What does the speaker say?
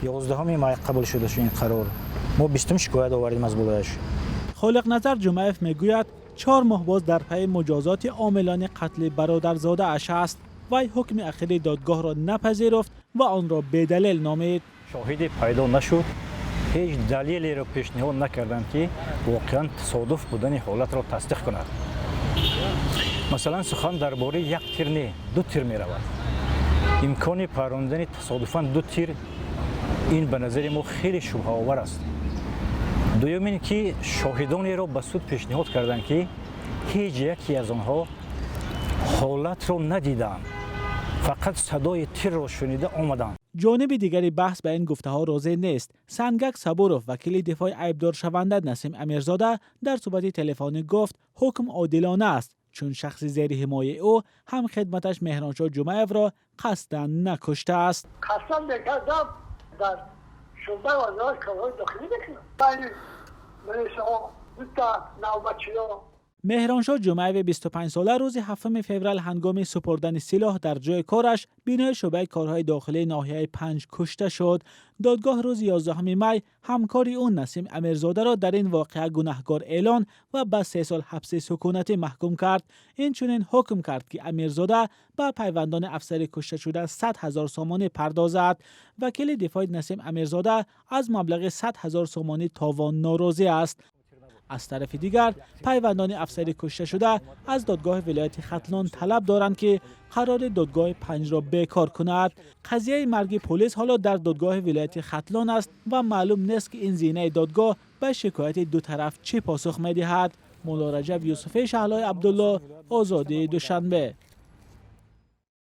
11 май қабул шуда ин қарор. Мо 20-ум шикоят овардем аз болояш. Холиқназар Ҷумаев мегӯяд, 4 моҳ боз дар пайи муҷозоти омилони қатли бародарзодааш аст. Вай ҳукми ахири додгоҳро напазируфт ва онро бедалел номид. Шоҳиде пайдо нашуд, ҳеҷ далелеро пешниҳод накарданд, ки воқеан тасодуф будани ҳолатро тасдиқ кунад. Масалан, сухан дар бораи як тир не, ду тир меравад. Имкони парондани тасодуфан ду тир, ин ба назари мо хеле шубҳаовар аст. Дуюм ин ки шоҳидонеро ба суд пешниҳод карданд, ки ҳеҷ яке аз онҳо ҳолатро надидаанд, фақат садои тирро шунида омаданд. Ҷониби дигари баҳс ба ин гуфтаҳо розӣ нест. Сангак Сабуров, вакили дифои айбдоршаванда Насим Амирзода, дар суҳбати телефонӣ гуфт, ҳукм одилона аст, чун шахси зери ҳимояи ӯ, ҳамхидматаш Меҳроншоҳ Ҷумаевро, қасдан накуштааст. Қасдан мекардам, дар шӯъбаи вазорати корҳои дохилӣ мекунам, байни милисаҳо дута навбатчиё. Меҳроншоҳ Ҷумаеви 25-сола рӯзи 7 феврал ҳангоми супурдани силоҳ дар ҷои кораш, бинои шӯъбаи корҳои дохилии ноҳияи Панҷ, кушта шуд. Додгоҳ рӯзи 11 май ҳамкори ӯ Насим Амирзодаро дар ин воқеа гунаҳкор эълон ва ба 3 сол ҳабси сукунатӣ маҳкум кард. Инчунин ҳукм кард, ки Амирзода ба пайвандони афсари кушташуда 100 000 сомонӣ пардозад. Вакили дифои Насим Амирзода аз маблағи 100 000 сомонӣ товон норозӣ аст. Аз тарафи дигар, пайвандони афсари кушташуда аз додгоҳи вилояти Хатлон талаб доранд, ки қарори додгоҳи Панҷро бекор кунад. Қазияи марги полис ҳоло дар додгоҳи вилояти Хатлон аст ва маълум нест, ки ин зинаи додгоҳ ба шикояти ду тараф чӣ посух медиҳад. Муллораҷаб Юсуфӣ, Шаҳлои Абдулло, Озодӣ, Душанбе.